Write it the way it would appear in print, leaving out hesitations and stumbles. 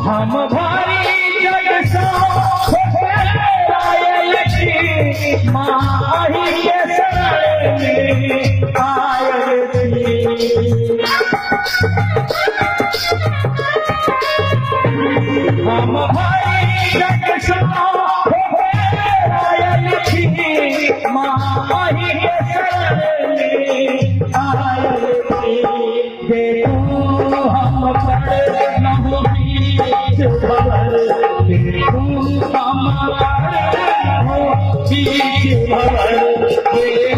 हम भारी जग सँ आयल छी, माँ अहीं के शरण में आयल छी। हम भारी जग सँ आयल छी, माँ अहीं के शरण में आयल छी। देखू हम पर नहु बीच भवर, देखू हम पर नहु बीच भवर। हे